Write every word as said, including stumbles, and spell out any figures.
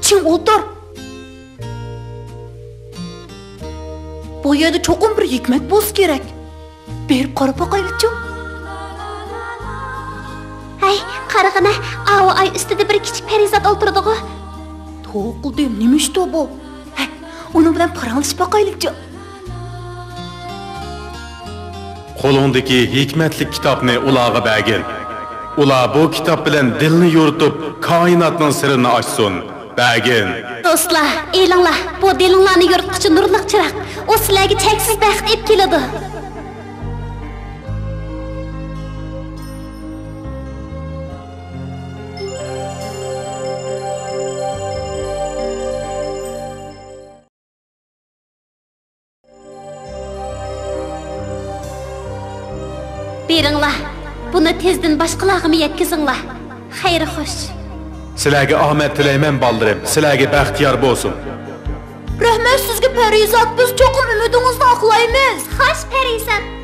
چىڭ ئولتۇر. بۇ يەردە چوقۇم بىر ھېكمەت بولسا كېرەك. بېرىپ قاراپ باقايلىچۇ. ھەي، قارىغىنە، ئاۋۇ ئاي ئۈستىدە بىر كىچىك پەرىزات ئولتۇرىدىغۇ. توۋا قىلدىم، نېمە ئىشتۇ بۇ؟ ھەي، ئۇنىڭ بىلەن پاراڭلىشىپ باقايلىچۇ. قولۇڭدىكى ھېكمەتلىك كىتابنى ئۇلارغا بەرگىن. ئۇلار بۇ كىتاب بىلەن دىلنى يورۇتۇپ، كائىناتنىڭ سىرىنى ئاچسۇن. بەرگىن. دوستلار، ئېلىڭلار، بۇ دىلىڭلارنى يورۇتقۇچى نۇرلۇق چىراغ. ئۇ سىلەرگە چەكسىز بەخت ئېلىپ كېلىدۇ. بېرىڭلار، بۇنى تېزدىن باشقىلارغىمۇ يەتكۈزۈڭلار. خەير خوش. سىلەرگە ئامەت تىلەيمەن، بالىلىرىم. سىلەرگە بەخت يار بولسۇن. رەھمەت سىزگە، پەرىزات. بىز چوقۇم ئۈمىدىڭىزنى ئاقلايمىز. خوش، پەرىزات.